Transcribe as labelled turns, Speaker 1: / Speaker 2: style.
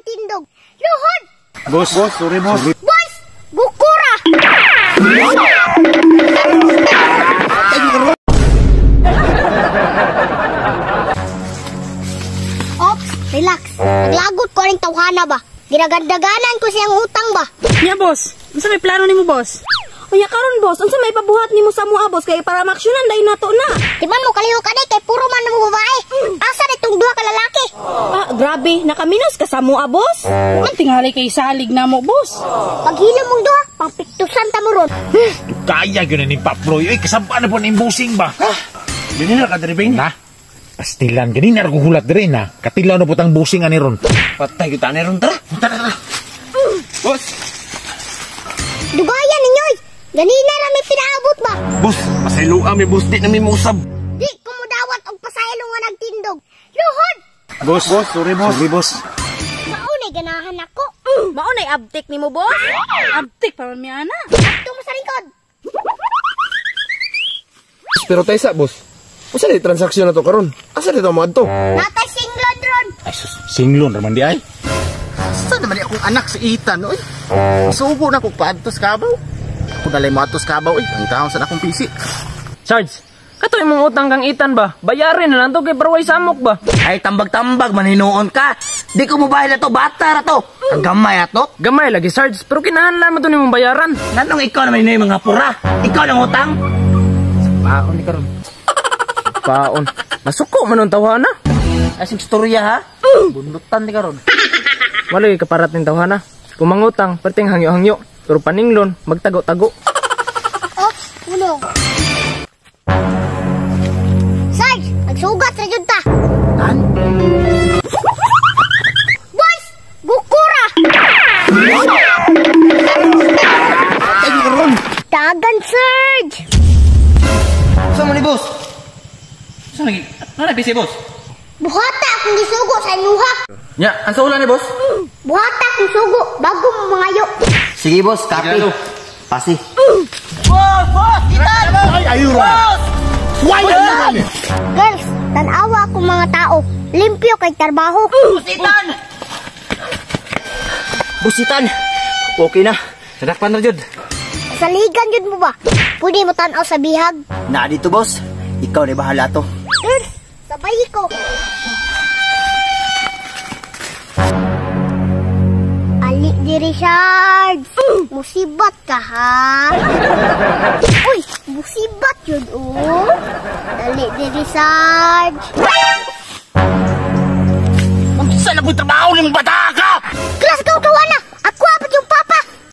Speaker 1: nagtindog. Luhod!
Speaker 2: Boss, boss, sorry boss.
Speaker 1: Boys, gukura! Ops, relax. Naglagot ko rin tawhana ba? Ginagandaganan ko siyang utang ba?
Speaker 3: Nya boss, unsa may plano nimo boss? Unya karon boss, unsa may pabuhat nimo sa mua boss kay para maaksyonan dayon nato na.
Speaker 1: Di man mo kalihok ka kay puro man mo babae. Asa na itong duha ka lalaki?
Speaker 3: Ah, grabe, nakaminos ka sa mua boss.
Speaker 4: Ang tingali kay salig na mo boss.
Speaker 1: Paghilom mong duha, pangpiktusan ta mo ron.
Speaker 2: Kaya gyud ni Paploy. Uy, kasabaan na po ning busing ba?
Speaker 5: Dili na ka driving.
Speaker 2: Na. Pastilan ganina ra ko hulat dire na. Katilaw na putang busing ani ron.
Speaker 5: Patay kita ni ron tara.
Speaker 2: Tara tara.
Speaker 5: Boss.
Speaker 1: Dugayan ninyo. Ganina ra may pinaabot ba?
Speaker 5: Boss, pasayloa mi boss, di na mi mousab.
Speaker 1: Di ko mudawat og pasaylo nga nagtindog. Luhod!
Speaker 2: Boss, boss, sorry boss. Sorry boss.
Speaker 1: Maunay ganahan ako.
Speaker 3: Maunay abtik nimo boss.
Speaker 4: Abtik pa man mi ana.
Speaker 1: Adto mo sa likod.
Speaker 6: Pero taysa boss. Usa di transaksyon na to karon? Asa dito mo adto?
Speaker 1: Natay singlon ron.
Speaker 2: Ay sus, singlon ra man di ay.
Speaker 7: Asa naman ni akong anak si Ethan oy. Sugo na kog paadto sa Kabaw. Ako dalay mo adto sa Kabaw oy, ang taon sa akong PC.
Speaker 8: Sarge, kato imong utang kang Ethan ba? Bayarin na lang to kay parway samok ba?
Speaker 9: Ay tambag-tambag man hinuon ka. Di ko mobayad na to, bata ra to. Ang gamay ato.
Speaker 8: Gamay lagi Sarge, pero kinahanglan mo to nimong bayaran.
Speaker 9: Nanong ikaw naman hinoy mga pura? Ikaw nang utang?
Speaker 8: Paon ni karon. Paon. Masuko man ang tawhana.
Speaker 9: Ay sig storya ha. Bundutan ni karon.
Speaker 8: Wala kaparat ning tawhana. Kung mangutang, perting hangyo-hangyo. Pero paninglon, magtago-tago.
Speaker 1: Ops, puno. Sarge, nagsugat ra jud ta.
Speaker 7: Tan?
Speaker 1: Boys, gukura.
Speaker 7: Patay ni karon.
Speaker 1: Dagan Sarge.
Speaker 9: Sa mo ni boss? Sa lagi? Ano na PC boss?
Speaker 1: Buhata akong gisugo sa inyuha.
Speaker 9: Nya, ang sa ulan ni boss?
Speaker 1: Buhata akong sugo bago mo mangayo.
Speaker 9: Sige boss, kape. Pasi.
Speaker 7: Boss, boss, Ethan! Ay, ayun. Boss! Why ayun?
Speaker 1: Girls, tan-awa akong mga tao. Limpyo kay trabaho.
Speaker 9: Busitan! Busitan! Okay na.
Speaker 5: Sadakpan na jud.
Speaker 1: Saligan jud mo ba? Pwede mo tan-aw sa bihag.
Speaker 9: Na dito boss. Ikaw na bahala to.
Speaker 1: Girls, sabay ko. Ali di Richard. Musibat ka ha? Uy, musibat yun oh. Dali di Richard.
Speaker 7: Unsa na po trabaho ning bata?